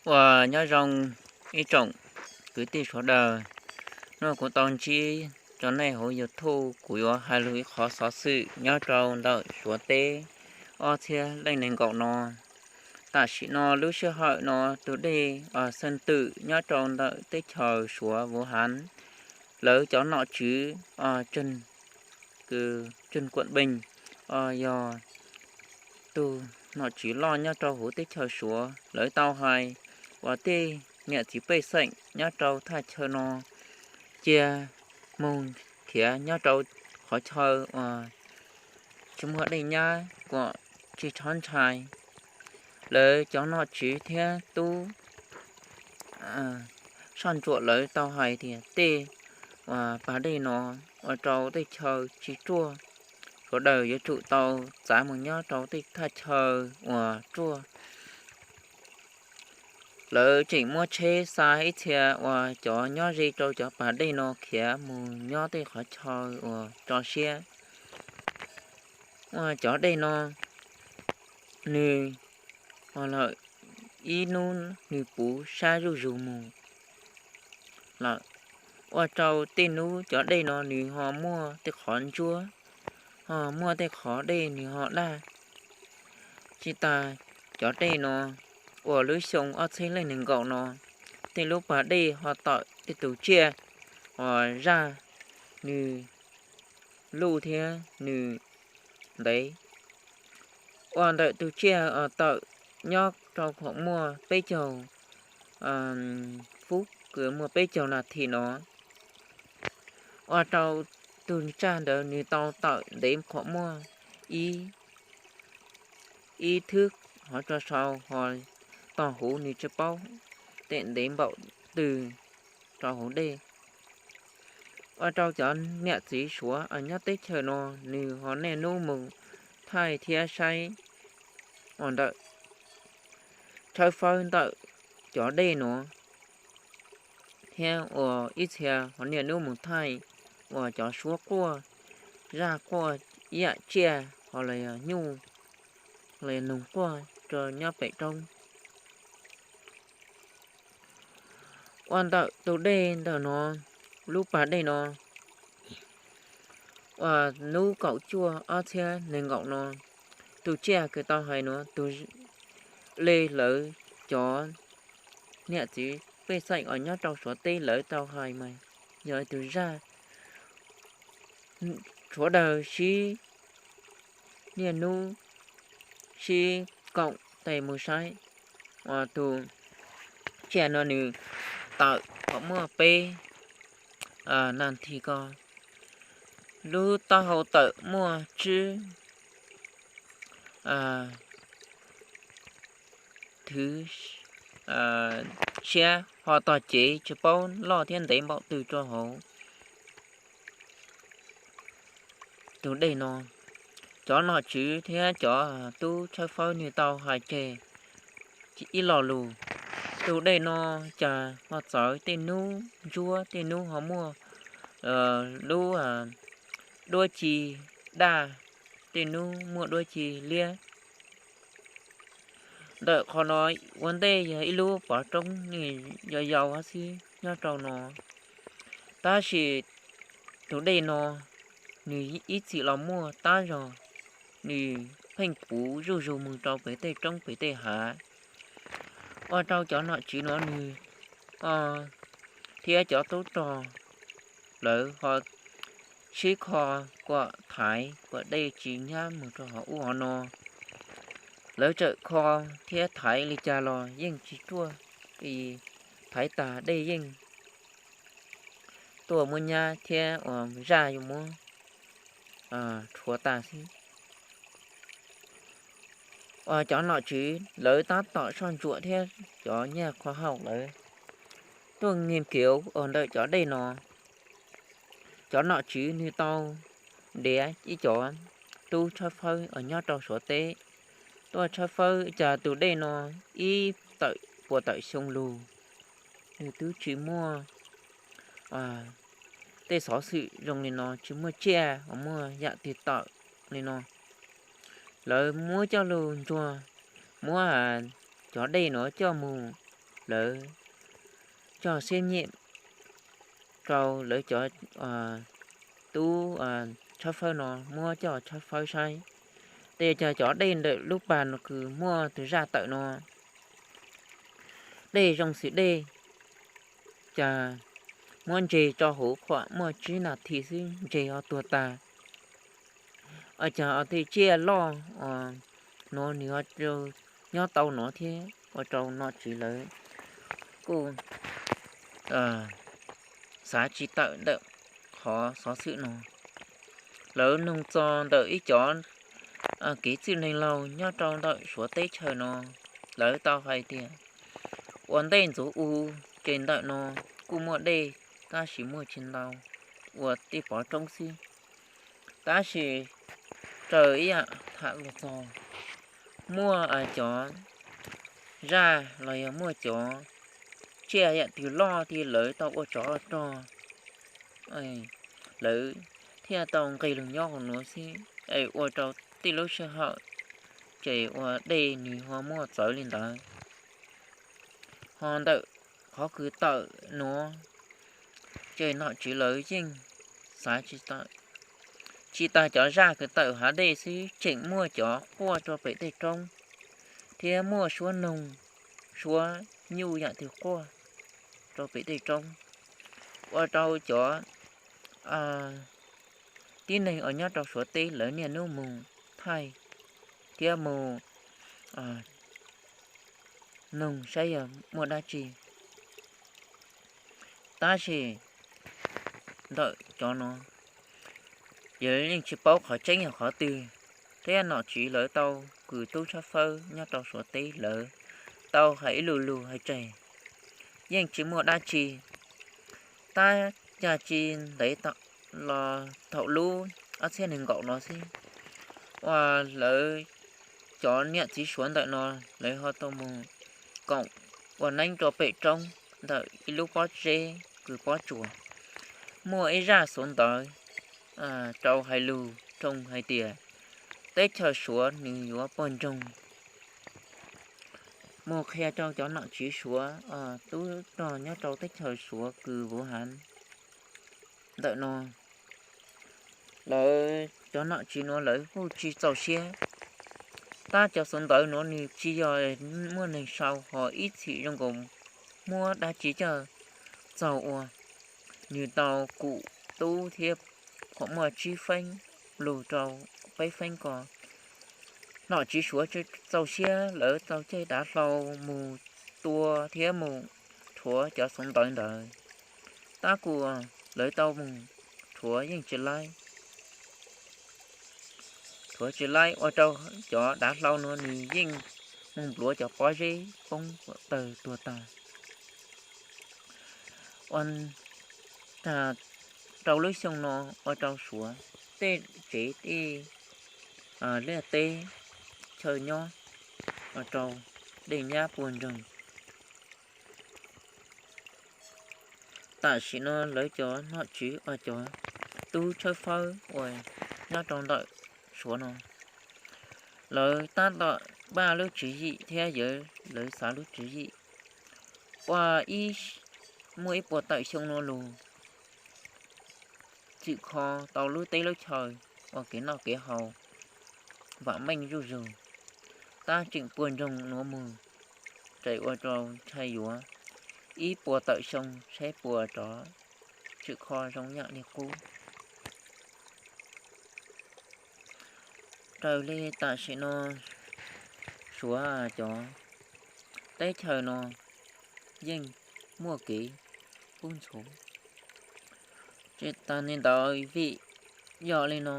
Uas nyob zoo ib tsoom kwv tij sawv daws, hnub no kuv tau ntsib rau nej hauv YouTube, kuv yuav hais lus ib qhov xov xwm nyob rau ntawm Suav teb ob txhiab leej nees nkaum no. Tam sim no lub sij hawm no tus dej Xeev Twm nyob rau ntawm teb chaws Suav Vus Hav, lawv cov nom tswv Trần Quảng Bình yog tus nom tswv loj nyob rau hauv teb chaws Suav, lawv tau hais uas tej niam txiv pej xeem nyob rau thaj chaw no cia mus khiav nyob rau qhov chaw uas tsis muaj dej nyab kom tsis txhob ntshai. Lawv cov nom tswv thiab tub soj ntsuam lawv tau hais tias tej uas pas dej no ua rau tej chaw tsis ruaj, sawv daws yuav tsum tau txav mus nyob rau tej thaj chaw uas ruaj. Lawv tseem muab tsheb xa ib txhia uas cov nyob ze rau cov pas dej no khiav mus nyob tej qhov chaw uas tso siab. Uas cov dej no nws ho lawm ib hnub nws puv sab zuj zus mus lawm, ua rau tej hnub cov dej no nws ho muaj tej qhov ntsuab, ho muaj tej qhov dej nws ho daj. Tsis tas cov dej no uas lub xyoo ob txhiab leej nees nkaum no, tej lub pas dej ho tawm tej tus tsiaj uas zaj nws luj thiab nws ntev. Uas ntawm tus tsiaj tawm nyob rau khuam muaj peb caug fub, kws muaj peb caug nas this no, ua rau tus tsiaj ntawd nws tau tawm ntev khuam muaj ib ib thwb hov tso sau, ho tog huv nws tsis paub tej ntev npaum twg rau hauv dej. Ua rau cov niam txiv Suav nyob teb chaws no nws ho niaj hnub mus thaij thiab saib uas ntawm tshawb fawb ntawm cov dej no, thiab uas ib txhia ho niaj hnub mus thaij uas cov suab quaj, zaj quaj, ib yam tsiaj ho los yog nyuj los yog noog quaj rau nyob pem roob. Uas ntawm tus dej ntawm no, lub pas dej no, uas hnub kaum cuaj ob txhiab nees nkaum no, tus tsiaj kws tau hais no, tus le lawv cov niam txiv pej xeem uas nyob rau Suav teb lawv tau hais mas yog tus zaj. Sawv daws sib niaj hnub sib koom tes mus saib, uas tus tsiaj no nws tawm kom muaj peb nas this ko, lub taub hau tawm muaj tsib thwv siab, ho tog cev tsis paub loj thiab ntev npaum twg rau hauv tus dej no. Cov nom tswv thiab cov tub tshawb fawb nws tau hais tseg ib lo lus, tus dej no cas ho txawv, tej hnub ntsuab, tej hnub ho muaj lub duab ci daj, tej hnub muaj duab ci liab. Ntawm qhov no ua ntej yog ib lub pov roob yau yau xwb nyob rau no, tab sis tus dej no nws ib txwm los muaj tab zog, nws pheej puv zuj zus mus rau pem tej roob pem tej hav. Ua rau cov nom tswv no nws thiab cov tub rog lawv ho sib kho kom thaiv kom dej tsis nyab mus rau hauv ub hauv no. Lawv txawm kho thiab thaiv li cas los yeej tsis ruaj, thaiv tag dej yeej tuaj muab nyab thiab uas zaj yuav muab rhuav tag xwb. Uas cov nom tswv lawv tab tom soj ntsuam thiab cov nyaj khoa học lawv tuaj nqis kiav uas ntawm cov dej no. Cov nom tswv nws tau ntiav ib cov tub tshawb fawb uas nyob rau Suav teb tuaj tshawb fawb cas tus dej no ib tawm puas tawm xyoo lug nws twb tsis muaj tej xov xwm zoo li no, tsis muaj tsiaj uas muaj yam twg tawm li no. Lawv muab coj lug ntsuag, muab cov dej no coj mus lawv coj siab nyiam rau lawv cov tub tshawb fawb no muab coj tshawb fawb saib. Tej cas cov dej ntawm lub pas no kws muaj tus zaj tawm no, dej zoo xws dej, cas muab ntse rau hauv qhuam muaj tsib nas this xwb ntse ho tuag tas. Cas tej tsiaj loj nuav nws ho nyob tau no thiab, ua rau nom tswv lawv kuj xav tsis tawm ntawm qhov xov xwm no. Lawv noog txog ntawm ib cov kev txwj neeg laug nyob rau ntawm Suav teb chaws no, lawv tau hais tias ua ntej ntxuv u ces ntawm no kuj muaj dej, tab sis muaj tsis ntau, ua tej pov roob xwb. Tab sis raws ib yam tham los txog, muaj cov zaj los yog muaj cov tsiaj yam twg loj tiag lawv tau ua tsov rog, lawv thiaj tau nqis los nyob hauv nuav xwb, es ua rau tej lub sij hawm ces ua dej nws ho muaj txawv li ntawd. Ho ntawm qhov kws tawm nuav, ces nom tswv lawv yeej xav tsis tawm. Tsis tas cov zaj kws tawm hav dej xwb, tseem muaj cov quaj rau pem tej roob, thiab muaj suab noog, suab nyuj yam twg quaj rau pem tej roob, ua rau cov tib neeg uas nyob rau Suav teb lawv niaj hnub mus thaij thiab mus noog saib yog muaj dab tsi. Tab sis ntawm cov no, yawg yeej tsis paub qhov tseeb yog qhov twg, thiab nom tswv lawv tau kws tub tshawb fawb nyob rau Suav teb lawv tau hais ib lu lus hais tseg, yeej tsis muaj dab tsi. Tab cas tsis ntev los thaum lub ob txhiab nees nkaum no xwb, uas lawv cov niam txiv Suav ntawm no, lawv ho tau mus koom ua neeb rau pem roob ntawm ib lub pob zeb kws pob tsuas, muaj ib zaj xov ntawv rau hais lus roo hais tias teb chaws Suav nws yuav puag ntsoog mus qhia rau cov nom tswv Suav tub rog nyob rau teb chaws Suav kws Vuv Hav ntawm no. Lawv cov nom tswv nuav lawv kuj tsis txaus siab, tab cov xov ntawv nuav nws tsis yog muaj neeg sau, ho ib txhis zoo nkaus muab dab tsi coj txaug ua, nws tau kum tub thiab qhuas muaj tsib feeb lug rau peb feeb ko. Nom tswv Suav tsis txaus siab, lawv tau caij dav hlau mus tua thiab mus rhuav cov xov ntawv ntawd. Tab kuas lawv tau mus rhuav yeej tsis laib, rhuav tsis laib ua rau cov dav hlau nuav nws yeej mus npluav cov pob zeb poob tawg tuag tag. Ua tag rau lub xyoo no ua rau Suav tej tsev tej liaj teb chaw nyob ua rau dej nyab puag nroog. Tam sim no lawv cov nom tswv uas cov tub tshawb fawb uas nyob rau ntawm Suav no, lawv tab tom npaj lub tswv yim thiab yawg lawv xav lub tswv yim ua ib, muaj ib puas tawm xyoo no lug txhim kho tau lub teb lub chaw ua kev noj kev haus vam meej zuj zus. Tab tseem puag nroog nuav mus, ces ua rau ntshai yuav ib puas tawm xyoo saib puas rov tshwm kho zoo yam li qub. Raws li tam sim no Suav cov teb chaws no yeej muaj kev kub ntxhuav. Tsis tas li ntawd vim yog li no,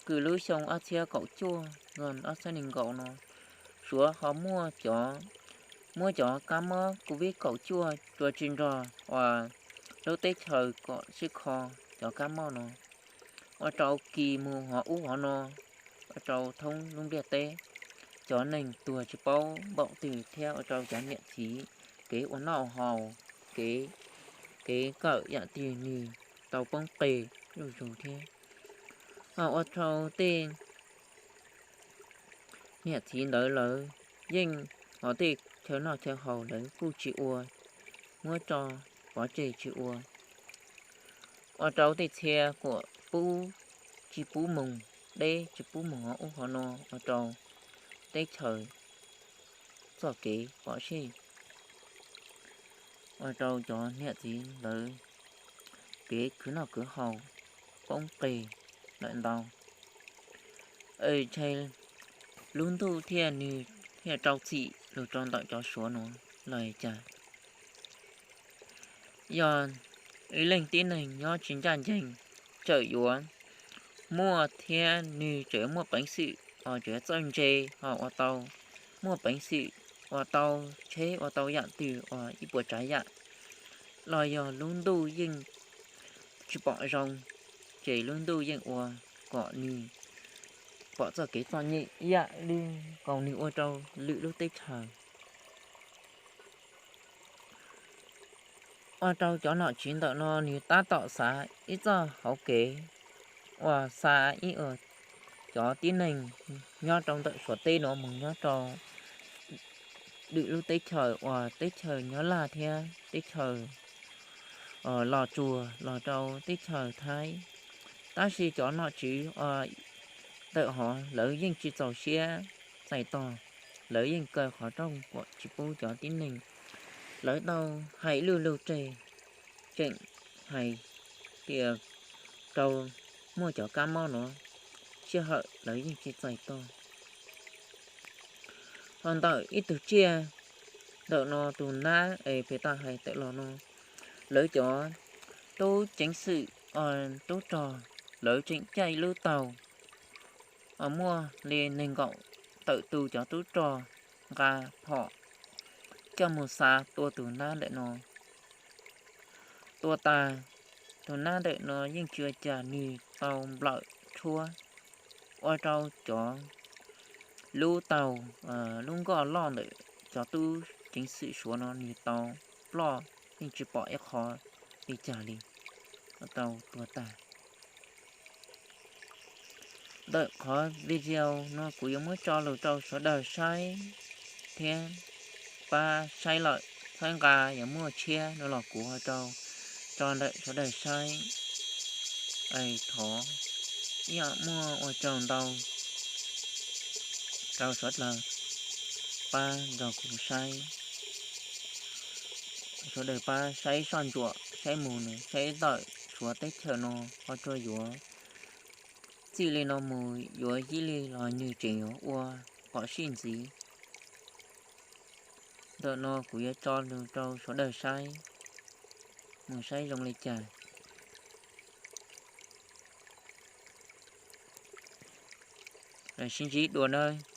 kws lub xyoo ob txhiab kaum cuaj los ob txhiab nees nkaum no, Suav ho muaj cov, muab cov kab mob Covid kaum cuaj tsuas tsis nrog uas lub teb chaws kom sib kho cov kab mob no, ua rau kis mus hov ub hov no, ua rau thoob lub ntiaj teb, cov neeg tuag tsis paub npaum twg thiab ua rau cov niam txiv kev ua noj haus, kev, kev kawm yam twg nws tau poob qes zuj zus thiab. Ua rau tej niam txiv ntawd lawv yeej, ho tej chaw noj chaw haus lawv kuj tsis ua, muab tso pov tseg tsis ua. Ua rau tej txhia kuam pub tsis pub mus deb tsis pub mus hov ub hov no, ua rau teb chaws txoj kev pom sij, ua rau cov niam txiv lawv kev khwv noj khwv haus poob qis lawm ntau. Ntshe lub ntuj thiaj nws thiaj rau txim los rau ntawm cov Suav no los cas. Yog ib leeg tib neeg nyob tsis ncaj ncees, txawm yuav muaj thiab nws tseem muaj peev xwm uas tseem txawj ntse ho ua tau, muaj peev xwm ua tau tsheb ua tau yam twg uas ib puas tsav yam, los yog lub ntuj yeej tsis pom zoo, ces lub ntuj yeej ua kom nws pom txoj kev txom nyem ib yam li kom nws ua rau lwm lub teb chaws. Ua rau cov nom tswv ntawm no nws tab tom xav ib txoj hauv kev uas xa ib cov tib neeg nyob rau ntawm Suav teb no mus nyob rau lwm lub teb chaws uas teb chaws Nyab Laj thiab teb chaws Los Tsuas los rau teb chaws Thaib. Tab sis cov nom tswv ntawm hov lawv yeej tsis txaus siab txais tos, lawv yeej kaw qhov rooj kom tsis pub cov tib neeg. Lawv tau hais lwj lug tseg, tseem hais tias rau muaj cov kab mob no sij hawm lawv yeej tsis txais tos. Ho ntawm ib tug tsiaj ntawm no tus nab es pem tau hais tawm los no, lawv cov tub ceev xwm tub rog lawv tseem caij ib lub taug uas muaj li nees nkaum tawm tus cov tub rog nqa phom coj mus xa tua tus nab ntawm no. Tua tas, tus nab ntawm no yeej tsis ua cas, nws tau nplawm tshuab ua rau cov lub taug, lub nkoj loj ntawm cov tub ceev xwm Suav no nws tau ploj, yeej tsis pom ib qho li cas li, tau tuag tag. Ntawm qhov video no kuv yuav muab tso lus rau sawv daws saib thiab pab saib lawm, txhawb nqa, yog muaj tshiab no los kuv ho tso ntawm sawv daws saib. Thov ib yam muaj ua tsaug ntau rau sawv daws pab nrog kuv saib. Sawv daws pab saib soj ntsuam saib mus nws saib ntawm Suav teb chaws no ho tsuas yuav txij li no mus yuav yij li los nws tseem yuav ua kom sij ntxiv. Ntawm no kuv yuav tso lus rau sawv daws saib, mus saib zoo li cas. Sib ntsib dua nawb.